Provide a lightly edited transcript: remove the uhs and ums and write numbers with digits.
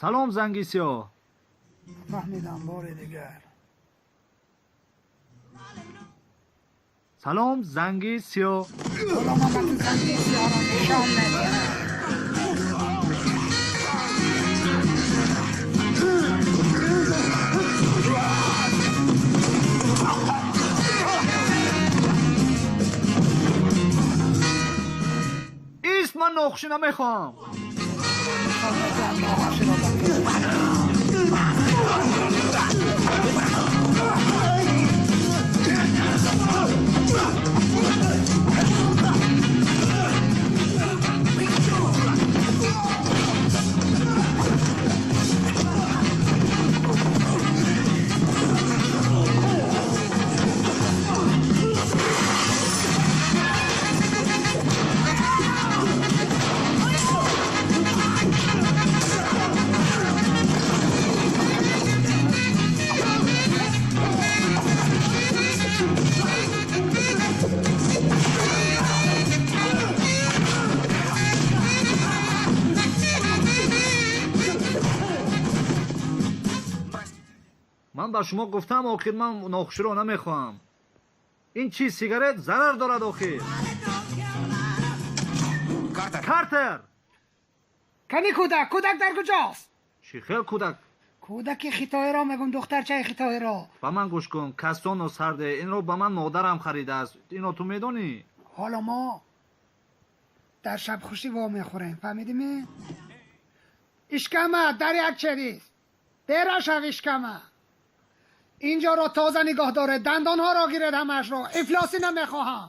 Салом, занги сиёҳ. Фаҳмидам, бори дигар. Салом, занги сиёҳ. Ҳоло ман ба ту занги сиёҳро нишон медиҳам. Ист, ман нохушӣ намехоҳам. Нишон медиҳам нохуширо ба ту. Ман ба шумо гуфтам, охир ман нохуширо намехоҳам. Ин чиз сигарет зарар дорад охир. Картер! Кани кӯдак? Кӯдак дар куҷост? Чӣ хел кӯдак? Кӯдаки хитоиро мегӯм, духтарчаи хитоиро. Ба ман гӯш кун, касоно сарде. Инро ба ман модарам харидааст. Инро ту медонӣ? Ҳоло мо дар шабхушӣ вомехӯрем, фаҳмидиме? Ишкама дар як черист. Берашав, ишкама. Инҷоро тоза нигоҳ доред, дандонҳоро гиред, ҳамаашро. Ифлосӣ намехоҳам.